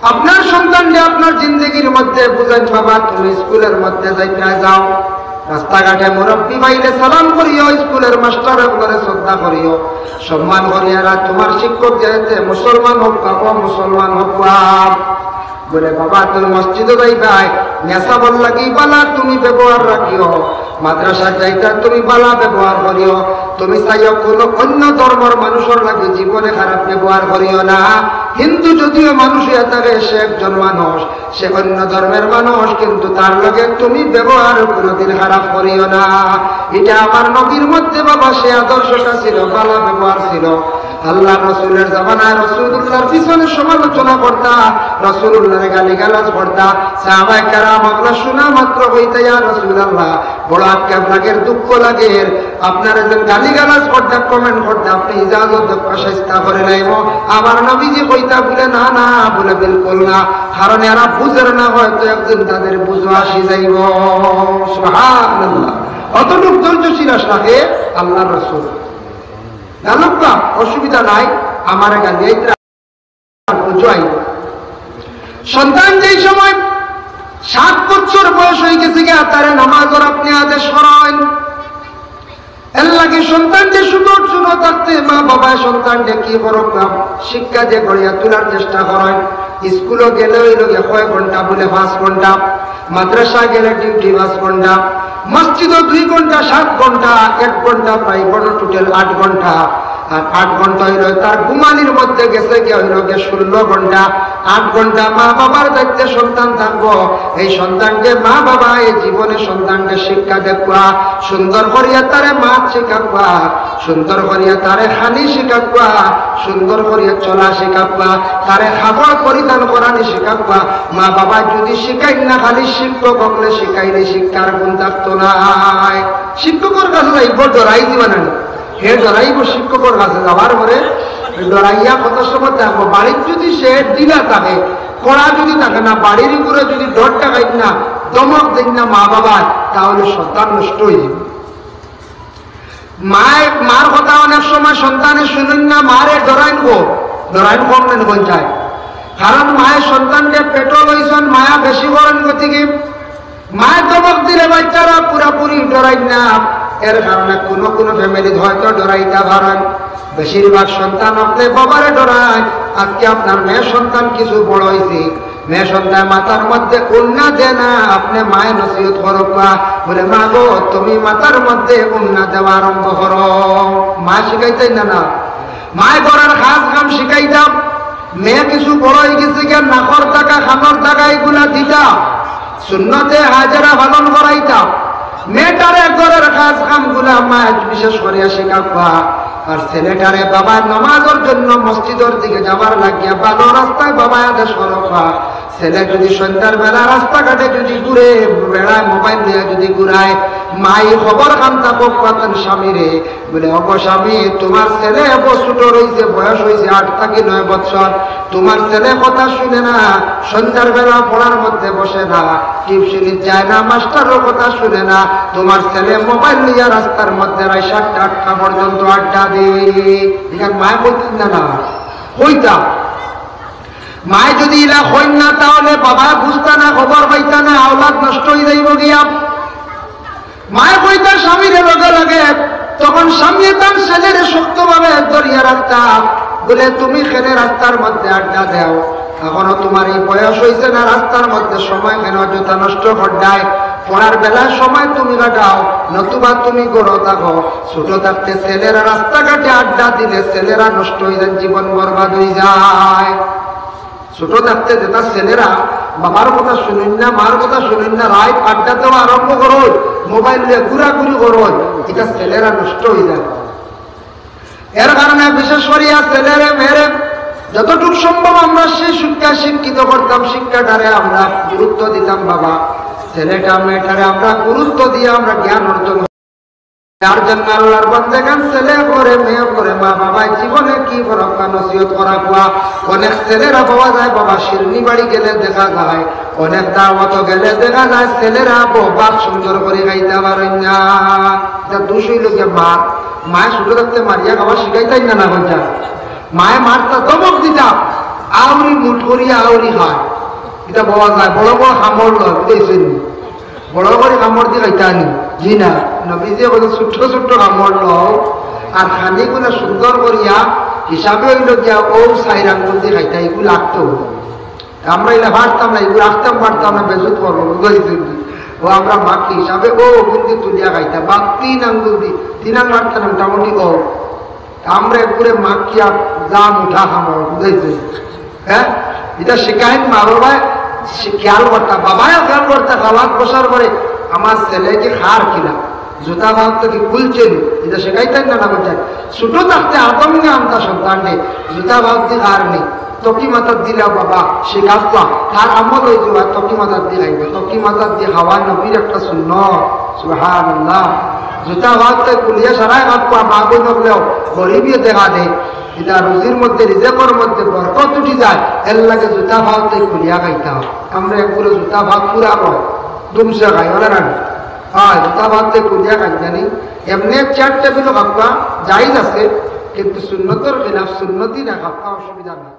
আপনার সন্তানকে আপনার জিন্দেগির মধ্যে বুঝাইন, বাবা, তুমি স্কুলের মধ্যে যাইতে যাও, রাস্তাঘাটে মুরব্বি পাইলে সালাম করিও, স্কুলের মাস্টার অকলরে শ্রদ্ধা করিও, সম্মান করিয়া। আর তোমার শিক্ষক যেতে মুসলমান হোক বা অমুসলমান হোক বা বলে, বাবা, তুমি মসজিদো যাইবায়, মেসাবর লাগি বালা তুমি ব্যবহার রাখিও, মাদ্রাসাত যাইতা তুমি বালা ব্যবহার করিও, তুমি চাইও কোনো অন্য ধর্মর মানুষর লাগি জীবনে খারাপ ব্যবহার করিও না। হিন্দু যদিও মানুষ হইয়া থাকে, সে একজন মানুষ, সে অন্য ধর্মের মানুষ, কিন্তু তার লগে তুমি ব্যবহার কোনোদিন খারাপ করিও না। এটা আমার নবীর মধ্যে, বাবা, সে আদর্শটা ছিল, বালা ব্যবহার ছিল। আল্লাহর রসুলের জামানায় রসুলুল্লাহর পিছনে সমালোচনা করতা, রসুলুল্লাহরে গালিগালাজ করতা। সাহাবায়ে কেরাম অকলে শুনা মাত্র কইতা, "ইয়া রাসূলুল্লাহ, বড় আক্ষেপ লাগের, দুঃখ লাগের, আপনারে যেন গালিগালাজ করতা, comment করতা, আপনে ইজাজত দেউক্কা, চেষ্টা করি লাইমু।" আবার নবীজি কইতা বুলে, "না, না," বুলে, "বিলকুল না, কারণ এরা বুঝের না, হয়তো একদিন তাদের বুঝো আসি যাইবো।" সুবহানাল্লাহ। অতটুক ধৈর্যশীল আসলাকে আল্লাহর রসুল। জানুক্কা, অসুবিধা নাই, আমারে গালি আইতরা বুঝাই। সন্তান যেই সময় সাত বছর বয়স অই গেছে গিয়া, তারে নামাজর আপনে আদেশ করইন। এর লাগি সন্তানরে ছোট, ছোট থাকতে মা বাবায় সন্তানরে কি করউক্কা, শিক্ষা দিয়া গড়িয়া তুলার চেষ্টা করইন। স্কুলো গেলে অইলো গিয়া কয় ঘন্টা, বুলে পাঁচ ঘন্টা। মাদ্রাসা গেলে duty পাঁচ ঘন্টা, মসজিদো দুই ঘন্টা, সাত ঘন্টা, এক ঘন্টা প্রায় বড়, total আট ঘন্টা। আর আট ঘন্টা অইলো তার ঘুমানির মধ্যে গেছে গিয়া অইলো গিয়া ষোলো ঘন্টা। আট ঘন্টা মা বাবার দায়িত্বে সন্তান থাকবো। এই সন্তানরে মা বাবা এই জীবনে সন্তানরে শিক্ষা দেউক্কা, সুন্দর করিয়া তারে মাত শিখাউক্কা, সুন্দর করিয়া তারে খানি শিখাউক্কা, সুন্দর করিয়া চলা শিখাউক্কা, তারে কাপড় পরিধান করানি শিখাউক্কা। মা বাবা যদি শিখাইন না, খালি শিক্ষক অকলে শিখাইলে শিক্ষার গুণ থাকতো নায়। শিক্ষকর কাছে যাইবো, ডরাই দিবা না নি? হে ডরাইবো শিক্ষকর কাছে যাওয়ার পরে, ডরাইয়া কত সময় থাকবো। বাড়িত যদি সে ঢিলা থাকে, কড়া যদি থাকে না, বাড়ির উপরে যদি ডর দেখাইন না, ধমক দেইন না মা বাবায়, তাহলে সন্তান নষ্ট অই যাইবো। মায়, মার কথা অনেক সময় সন্তানে শুনইন না, মারে ডরাইন গো, ডরাইন কম নেন কোন চায়। কারণ মায়ে সন্তানরে পেটো লইছইন, মায়া বেশি করইন গতিকে মায়ে ধমক দিলে বাচ্চারা পুরাপুরি ডরাইন না। এর কারণে কোনো কোনো family-ত হয়তো ডরাইতা পারইন। বেশিরভাগ সন্তান অকলে বাবারে ডরাইন। আজকে আপনার মেয়ে সন্তান কিছু বড় অইছে, মেয়ে সন্তান মাথার মধ্যে উন্না দেয় না, আপনে মায়ে নসিহত করউক্কা, বুলে, "মা গো, তুমি মাথার মধ্যে উন্না দেওয়া আরম্ভ করো।" মায়ে শিখাইতা না, না? মায়ে ঘরর কাজ কাম শিখাইতা। মেয়ে কিছু বড় অই গেছে গিয়া, নাকর দাগা, কানর দাগা ইগুলা দিতা। সুন্নতে হাজেরা পালন করাইতা। মেয়েটারে ঘরর কাজ কামগুলা মায়ে বিশেষ করিয়া শিখাউক্কা। আর ছেলেটারে বাবায় নামাজর জন্য মসজিদর দিকে যাবার লাগিয়া ভালো রাস্তায় বাবায় আদেশ করউক্কা। ছেলে যদি সন্ধ্যার বেলা রাস্তাঘাটে যদি ঘুরে, বেড়ায়, mobile লইয়া যদি ঘুরায়, মাই খবর খান থাকউক্কা তান স্বামীরে, বুলে, "ওগো স্বামী, তুমার ছেলে এবো ছোট রইছে, বয়স অইছে আট থাকি নয় বছর, তুমার ছেলে কথা শুনে না, সন্ধ্যার বেলা পড়ার মধ্যে বসে না, টিউশনিত যায় না, মাস্টারর কথা শুনে না, তুমার ছেলে mobile লইয়া রাস্তার মধ্যে রাইত সাতটা আটটা পর্যন্ত আড্ডা দেয়।" ইখান মায়ে কইতা না, না? কইতা। মায়ে যদি ইলা কইন না, তাহলে বাবা বুঝতা না, খবর পাইতা না, আওলাদ নষ্ট অই যাইবো গিয়া। মায়ে কইতা স্বামীরে লগে লগে, তখন স্বামীয়ে তান ছেলেরে শক্তভাবে ধরিয়া রাখতা, বুলে, "তুমি কেনে রাস্তার মধ্যে আড্ডা দেও? এখনো তুমার ই বয়স অইছে না, রাস্তার মধ্যে সময় কেনে অযথা নষ্ট কররায়? পড়ার বেলায় সময় তুমি কাটাও, নতুবা তুমি ঘরো থাকো।" ছোট থাকতে ছেলেরা রাস্তাঘাটে আড্ডা দিলে ছেলেরা নষ্ট অই যায়, জীবন বরবাদ অই যায়। ছোট থাকতে যেটা ছেলেরা বাবার কথা শুনইন না, মার কথা শুনইন না, রাইত আড্ডা দেওয়া আরম্ভ করইন, mobile লইয়া ঘুরাঘুরি করইন, ইটা ছেলেরা নষ্ট অই যায়। এর কারণে বিশেষ করিয়া ছেলেরে মেয়েরে যতটুক সম্ভব আমরা সেই শিক্ষা শিক্ষিত করতাম, শিক্ষাটারে আমরা গুরুত্ব দিতাম বাবা, ছেলেটা মেয়েটারে আমরা গুরুত্ব দিয়া আমরা জ্ঞান অর্জন যার জন্য আল্লাহর বান্দেগান ছেলে করে, মেয়ে করে, মা বাবায় জীবনে কি করউক্কা নসিহত করউক্কা। অনেক ছেলেরা পাওয়া যায় বাবা শিরনি বাড়ি গেলে দেখা যায়, অনেক দাওয়াতো গেলে দেখা যায় ছেলেরা বউ ভাত সুন্দর করি খাইতা পারইন না। ইটা দোষ অইলো গিয়া মার। মায়ে ছোট থাকতে মারিয়া খাওয়া শিখাইতা না, না কইতা? মায়ে মারতা, ধমক দিতা, আউরি মুঠ করিয়া আউরি খায়। ইটা পাওয়া যায়, বড় বড় কামড় লয়, বুঝাইছইন নি? বড় করি কামড় দি খাইতা নি? জি না। নবীজিয়ে কইছইন, "ছোট্ট ছোট্ট কামড় লও, আর খানিগুলা সুন্দর করিয়া হিসাবে অইলো গিয়া অউ চাইর আঙ্গুল দি খাইতা, ইগু লাগতো।" আমরা ইলা পারতাম না, ইগু রাখতাম পারতাম না, বেজুত করবো, বুঝাইছইন নি? অউ আমরা মাখি হিসাবে অউ আঙ্গুল দি তুলিয়া খাইতা, বা তিন আঙ্গুল দি, তিন আঙ্গুল মারতাম না, মোটামুটি অউ। আমরা একবারে মাখিয়া যা মুঠা কামড়, বুঝাইছইন নি? হ্যাঁ, ইটা শিখাইন মা বাবায়, শি-, খেয়াল করতা, বাবায়ও খেয়াল করতা, খাওয়াত বসার পরে আমার ছেলে কি খার কিনা, জুতা পাত তো কি খুলছে নি, শিখাইতাম না, না বুঝাই। ছোট থাকতে আদম নে আনতা সন্তানরে, জুতা ভাত দি খার নি, তকি মাথাত দিলাও বাবা, শিখাবা, তার আমল অই যাইবো, তকি মাথাত দি খাইবো, তকি মাথাত দি খাওয়া নবীর একটা সুন্নত। সুবহানাল্লাহ। জুতা ভাত তাই কুলিয়া সারাই খাবা, মা বইন অকলেও গরিবিয়ে দেখা দেয়, ইটা রুজির মধ্যে, রিজেকর মধ্যে বরকত উঠি যায়, এর লাগি জুতা ভাত তাই কুলিয়া খাইতা। আমরা একগুলো জুতা ভাত পুরা কয়, দুমসে খাই, ওলা না? হয়, জুতা ভাত তাই কুলিয়া খাই জানি। এমনে চেয়ার টেবিলও খাবা, জায়েজ আছে, কিন্তু সুন্নতর খিলাফ, সুন্নতি না খাবা, অসুবিধা নাই।